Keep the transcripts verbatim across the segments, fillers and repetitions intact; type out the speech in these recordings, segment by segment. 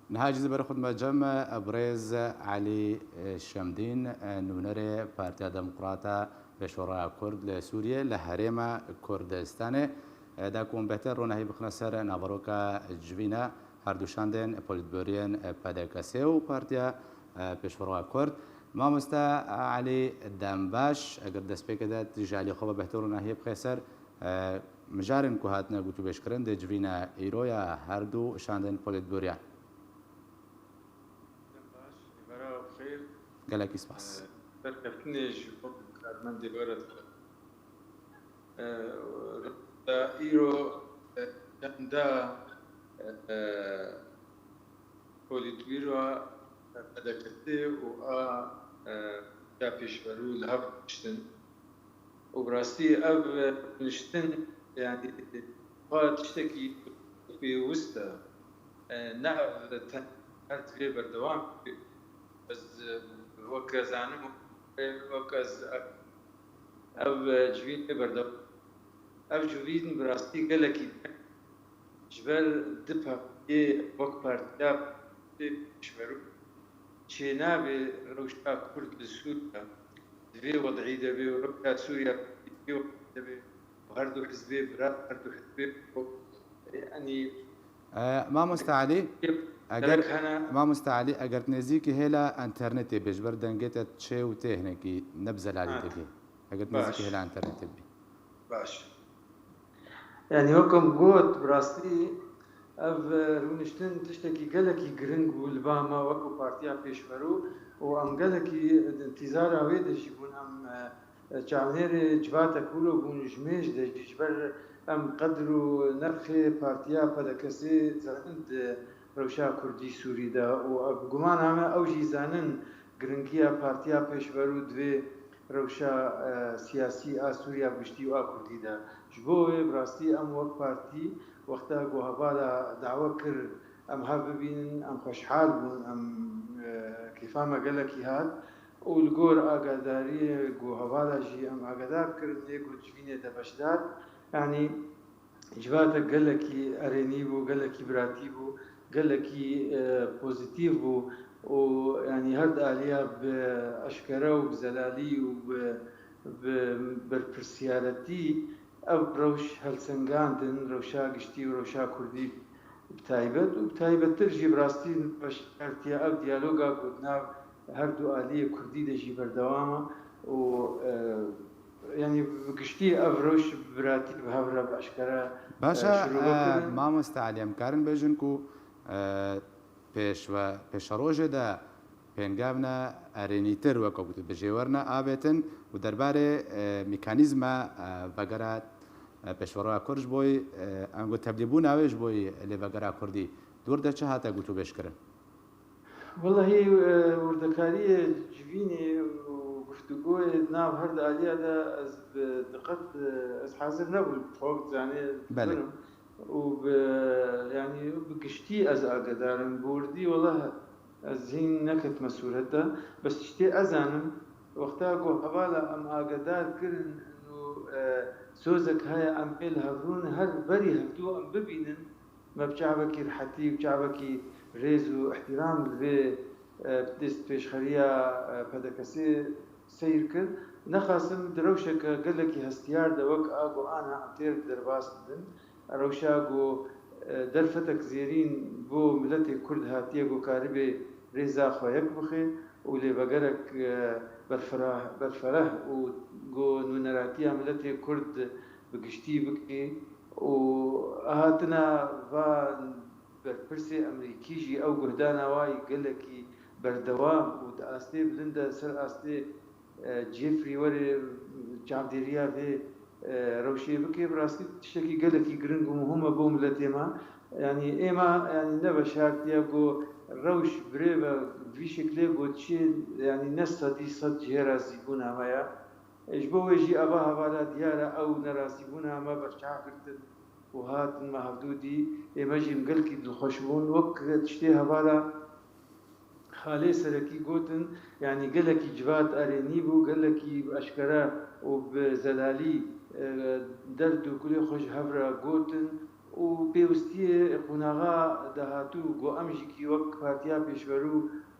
Niha jî ber xwe dime cem birêz Elî Şemdîn, nûnerê Partiya Demokrata Pêşweroya Kurd li Sûriyê li Herêma Kurdistanê. Da ku hûn bêhtir ronahî bixine ser naveroka civîna her du şandên polîtbûriyên P D K S û Partiya Pêşweroya Kurd. Mamoste Elî, dem baş, eger destpêkê de tu ji alî xwe ve bêhtir ronahiyê bixê ser, mijarên ku hatine gotûbêjkirin di civîna îro ya her du şandên polîtbûriyan. Dem baş, êvara xêr. Gelekî spas. Serkeftinê ji bo karmendê we re dixwazim. Îro çenda polîtbîro P D K S û a ya pêşverû li hev rûniştin. Û bi rastî ev rûniştin, yanî, xwe tiştekî pêwist e. E, ne ev ten her divê berdewam bike. Ez, e, wek ez zanim, e, wek ez, e, ev, e, civîn ê berdewam. Ev civîn bi rastî gelekî ji ber du partiyê wek Partiya Pêşverû çênabê rewşa Kurd li Sûriye di vê wed'î de be û rewşa Sûriye di vê wed'î de be û her du hizbê bira, her du hizbê, yanî, E, Mamoste Elî, eger, gerek hene. Mamoste Elî, eger tu nêzîkî hêla înternetê bê, ji ber dengê te çê û tê hinekî ne bi zelalî Ha. dibê. Eger tu nêzîkî Baş. hêla înternetê bî. Baş. Yanî, wek em got, bi rastî ev, e, rûniştin tiştekî gelekî giring bû li ba me wekû Partiya Pêşverû û em gelekî di întîzara wê de jî bûn. Em, e, çavnêrê civata Kûlo bûn, ji mêj de jî, ji ber em qedr û nerxê Partiya P D K S'ê zanin di rewşa Kurdî Sûrî de û bi gumana me ew jî zanin giringiya Partiya Pêşverû di vê rewşa, e, siyasî a Sûriya bi giştî û a Kurdî de. Ji bo wê bi rastî em wek partî wexta ku hevala dawe kir em hev bibînin, em xweşhal bûn, em, e, kêfa me gelekî hat û li gor agadariyê ku hevala jî em agadar kirin, lê ku civînê de beşdar, yanî, civata gelekî erênî bû, gelekî biratî bû, gelekî, e, pozîtîf bû û, yanî, her di aliya bi eşkere û bi zelalî û bi, bi berpirsiyaretî ev rewş helsengandin, rewşa giştî û rewşa kurdî bi taybet û bi taybettir jî bi rastî beşdartiya ev diyaloga ku di nav her du aliyê kurdî de jî berdewam e û, e, yanî bi giştî ev rewş bi biratî bi hev re bi eşkere, Baş e, e, şirove e, kirin. Mamoste Elî, em karin bêjin ku, e, pêşve-, pêşerojê de pêngavna erênîtir, weke gotî, bi jêwerina avêtin û derbarê, e, mekanîzma, e, vegera, e, pêşveroya Kurd ji boyî, e, ango tevlîbûna wê ji boyî lê vegera Kurdî dûr de çi hate gotûbêjkirin? Wellahî, e, wirdekariyê civînê û guftûgoyê di nav her di aliya de ez bi diqet, e, ez hazir nebûm, xwe dizanê Belê. birim. Û bi, yanî bi giştî ez agedar im. Bi wirdî wela ez hîn neketime sûret de. Bes tiştê ez zanim, wexta ku hevala em agedar kirin û, e, sozek heye em pê li hev rûn, her berî hevdû em bibînin, me bi çavekî rihetî û çavekî rêz û ihtiram li vê, e, destpêşxeriya, e, P D K S'ê seyr kir. Nexasim di rewşeke gelekî hestiyar de wek a ku ana em têr derbas dibin. Rewşa ku, e, derfetek zêrîn bo miletê Kurd hatiye ku karibê rêza xwe yek bixe û lêvegerek, e, berfirah-, berfereh û ku nûneratiya miletê Kurd bi giştî bike û hatina va berpirsê Emerîkî jî ew guhdana wa yî gelekî berdewam û di astê bilind de ser astê, e, Jeffrey were çavdêriya vê, e, rewşê bike, bi rastî tiştekî gelekî giring û muhim e bo miletê me. Yanî êma, yanî ne veşartiye ku rewş birêve bi vî şeklê ku çi, yanî ne sedî sed cihê razîbûna me ya. Ji bo wê jî eva hevala diyar e, ew nerazîbûna me berçav girtin û hatin me hevdû dî. Ê me jî em gelkî dilxweş bûn. Wek tiştê hevala Xalê Serekî gotin, yanî gelekî civat erênî bû, gelekî bi eşkere û bi zelalî, e, derd û kulê xwe ji hev re gotin û pêwistiyê qonaxa dahatû ku em jî kî wek Partiya Pêşverû,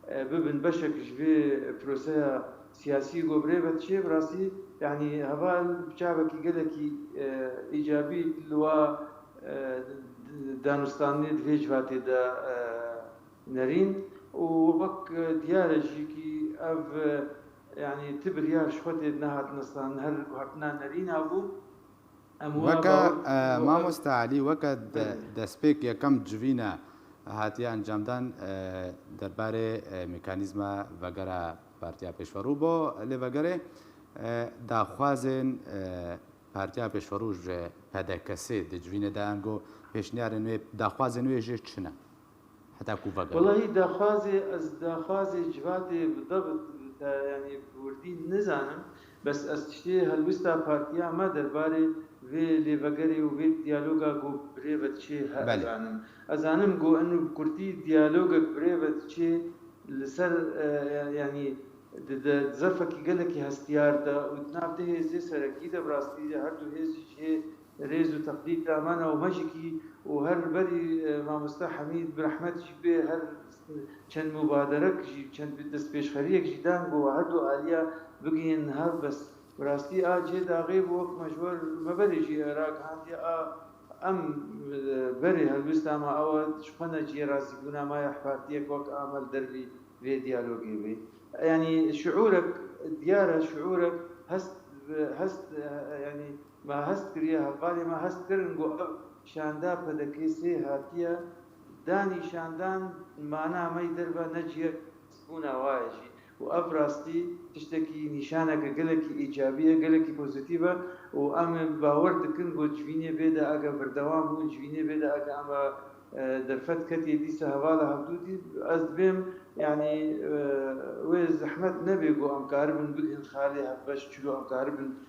e, bibin beşek ji vê proseya siyasî ku bi rê ve diçê, bi rastî, yanî heval bi çavekî gelekî, e, îcabî li wa, e, danûstandinê di vê civatê de, e, nerîn û wek, e, diyar e jî kî ev, e, yanî ti biryar ji xwe tê nehatine standin, her hatina nerîna bû. Em wina Weke, bawer e, dikin ku ev Mamoste Elî, weke de-, Belê. destpêk yekem civîne hatiye encamdan, e, derbarê, e, mekanîzma vegera Partiya Pêşverû bo lê vegerê, e, daxwazên, e, Partiya Pêşverû ji P D K S di civînê de em got pêşniyarên wê, daxwazên wê jê çi ne? Heta ku vegere. Welahî daxwazê, ez daxwazê civatê bi debit, te, yanî bi wirdî nizanim, bes ez tiştê helwista partiya me derbarê vê lêvegerê û vê diyaloga ku bi rê ve diçê he Belê. ez zanim. Ez zanim ku eno bi kurtî diyalogek bi rê ve diçê li ser, e, yanî di, di zerfekî gelekî hestiyar de û di nav du hêzê serekî de bi rastî de her du hêz jî cihê rêz û teqdîra me ne û me jî kî û her berî, e, mamoste Hemîd bi rehmet jî bê her çend mubaderek jî, çend destpêşxeriyek jî dan ku her du aliya bigihên hev bes. Bi rastî a cihê daxê bû wek me ji we me berê jî ragihandiye a em, e, berê helwesta me ew e ji xwe ne cihê razîbûna me ya partiyek wek a me li dervî vê diyalogê bê. Yanî şiûrek diyar e, şiûrek hest, hest, e, yanî me hest kiriye, hevalê me hest kirin ku ev şanda P D K S hatiye danî şandan mana me yî derve ne cihek bûna waye jî. Û ev rastî tiştekî nîşaneke gelekî îcabî ye, gelekî pozîtîf e û em ê bawer dikin ku civînê bê de ege berdewam bûn, civînê bê de ege em e, derfet ketê dîsa hevala hevdûtî, ez dibêm, yanî, e, wê zehmet nebê ku em karibin bigihên xalê hevbeş çilo, em karibin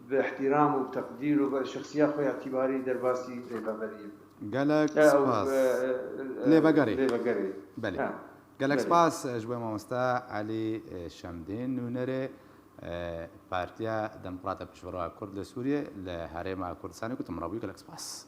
bi ihtiram û bi teqdîr û bi şexsiya xwe ya tîbarî derbasî rêveberiyê bibin. Gelek Ya, ew, spas. e, e, e, Lêvegerê. lêvegerê. Belê. Ha, Gelek belê. spas ji bo mamoste Elî, e, Şemdîn, nûnerê, e, Partiya Demokrata Piştevroya Kurd li Sûriyê, li Herêma Kurdistanê, ku tu min re bûyî, gelek spas.